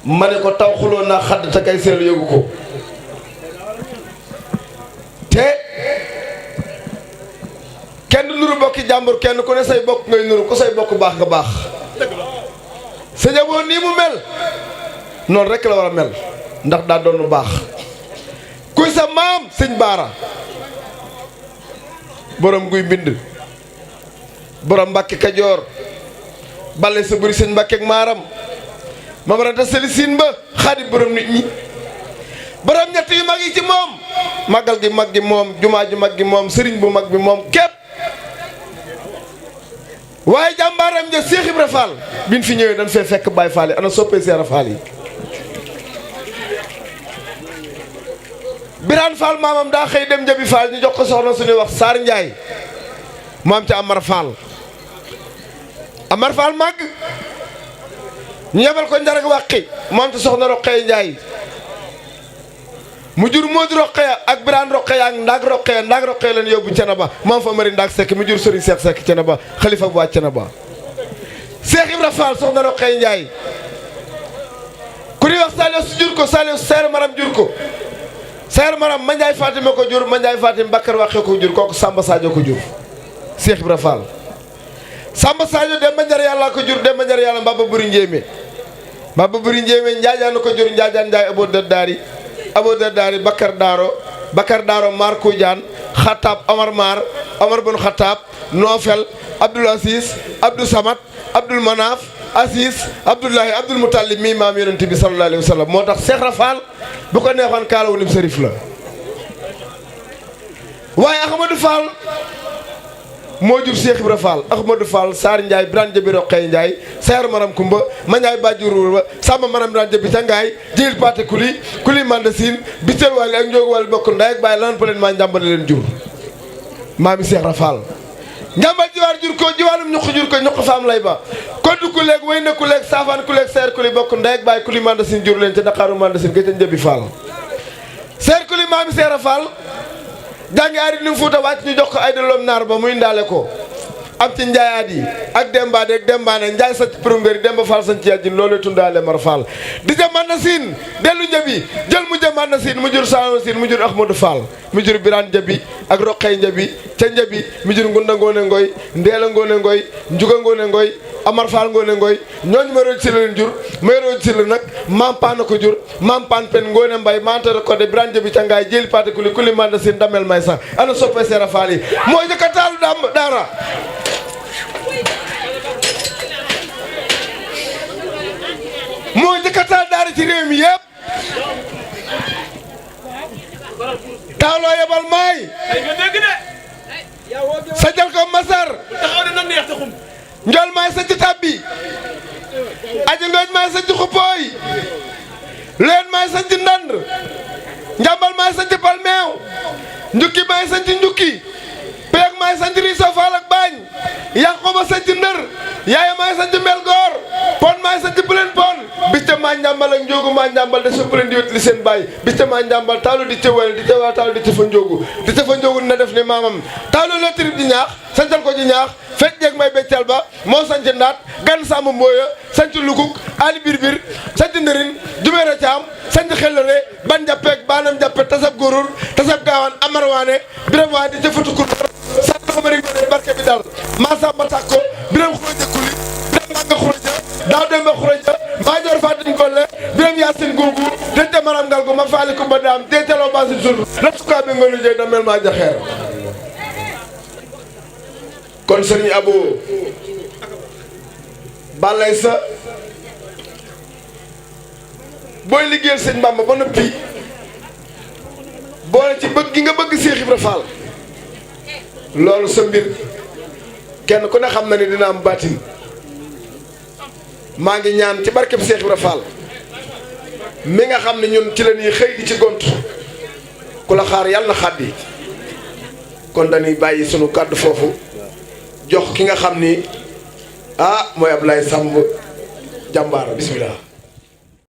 ma ne ko taw xuloo naa xadd te kay seelu yëgu ko te kenn du nuru bokki jàmbur kenn ku ne say bokk ngay nuru ku say bokk baax nga baax sëñ Abo nii mu mel noonu rek la war a mel ndax daa doon lu baax kuy sa maam sëñ Baara borom guy mbind borom Mbàkke Kajoor bale sa buri sëñ Mbàkke ak maaram ma war a ta seli siin ba xaadi borom nit ñi borom ñett yu mag yi ci moom màggal gi mag gi moom jumaa ju mag gi moom sëriñ bu mag bi moom képp waaye jàmbaaram ja Seex Ibra Faal biñ fi ñëwee dañ fee fekk Baay Faal yi ana soppee Seera Faal yi Biraan Faal maamam daa xëy dem Njabi Faal ñu jox ko soxna suñuy wax Saar Njaay mu am ca Amar Faal Amar Faal màgg ñu yebal ko njarag wàqi mu am ca soxna Roqee Njaay mu jur Moodu Roqeya ak Biraan Roqeya ak Ndaag Roqeya leen yóbbu Cenaba mu am fa mari Ndaag Sekk mu jur Sëriñ Seex Sekk Cenaba xalifa bu waa Cenaba Seex Ibra Faal soxna Roqee Njaay ku ñuy wax Saliou su jur ko Saliou Seer Maram jur ko Seer Maram ma Njaay Fatima ko jur ma Njaay Fatim Bakkar Waxee ko jur kooku Samba Sadio ko jur Seex Ibra Faal Samba Sadio Demba Njar Yàlla ko jur Demba Njar Yàlla Mbaba Buri Njéeme Mbaba Buri Njéeme Njaajaan ko jur Njaajaan Njaay Abo Dardaari Bakar Daaro Mar Kujaan Xataab Omar bun Xataab Noofel Abdul Aziz Abdou Samad Abdul Manaaf Aziz Abdullahi Abdul Mutallib mii maam yonent bi sallallahu alayhi wa sallam moo tax Seex Rafaal bu ko neexoon kaalawu lim sërif la waaye Ahmadou Fall moo jur Seex Ibra Faal Ahmadou Fall Saar Njaay Biraan Jabi Roqee Njaay Seer Maram Kumba ma Njaay Bajuru ba Samba Maram Biraan Jabi ca Ngaay jil paate kuli Mandasin Bitel Wali ak Njoogu Wali bokk ndey ak baay lan pa leen maa njàmbale leen jur maami Seex Rafaal njàmbal jiwaar jur ko jiwaalum ñuq jur ko ñuq faam lay ba koddu ku leeg way na ku leeg saafaan ku leeg seer kuli bokk ndey ak baay kuli Mandasin jur leen ca Dakaaru Mandasin ga ca Njabi Faal seer kuli maami Seex Rafaal jàngi aari ni mu fuuta wàcc ñu jox ko ay daloom naar ba muy ndaale ko am ci njaayaat yi ak dembaade ak dembaane njaay sanc prongëri demba Fall sanc yàjjin loolu tundaale mar Fall di ja man na siin dellu Njabi jël mu jëmaan na siin mu jur Saama siin mu jur Ahmadou Fall mu jur Biraan Njabi ak Roqee Njabi ca Njabi mu jur Ngunda Ngoone Ngoy Ndeela Ngoone Ngoy Njuga Ngoone Ngoy Amar Fall Ngoone Ngoy ñooñu ma rooj si la leen jur may rooj si la nag maam paan na ko jur maam paan pen Ngoone Mbay mantara ko de Biraan Njabi ca ngaay jëli paate kuli man na siin damel may sax ana soppe Seera Faal yi moo njëkk a taalu daara moo njëkk a taal daara ci réew mi yëpp taaloo yebal maay sajal ko masar njol maay sa ci tabbi aji ngooj maay sa ci xupooy leen maay sa ci ndand njambal maay sa ci palmeew njukki maay sa ci njukki peeg maay sa ci riso faal ak baañ Yankoba sa ci ndër yaaya maay sa ci mbel goor pon maay sa ci buleen pon bis ca maa njàmbal ak njóogu maa njàmbal de sa buleen di wet li seen bàyyi bis ca maa njàmbal taalu di ca wel di ca waa taalu di ca fa njóogu di ca fa njóogu na def ni maamam taalu la trib di ñaax sancal ko ci ñaax fekk jeeg may beccal ba moo sanc ndaat gan sàmm mbooya sanc lukuk ali birbir sanc ndërin jumeera caam sanc xellare ban jàppeeg baanam jàppe tasab góorur tasab gaawaan amarwaane biram waa di ca fatukur sant ko bëri barke bi dal maa samba tàkko biram xuraja kuli biram màgga xuraja daaw demba xuraja maa joor fatin golle biram yaasin gurgu dente maram ngal gu ma faali ko ba daam deetaloo baasi sur la sukaa bi nga lu jey damel maa jaxeer kon sëriñ Abo balay sa booy liggéeyal sëñ Bamba ba noppi boole ci bëgg gi nga bëgg Seex Ibra Faal loolu sa mbir kenn ku ne xam na ni dina am baatin maa ngi ñaan ci barkeb Seex Ibra Faal mi nga xam ne ñun ci la ñuy xëy di ci gont ku la xaar yàlla na xàddi kon dañuy bàyyi sunu kàddu foofu jox ki nga xam ni mooy Ablaye Samb jàmbaar bismillah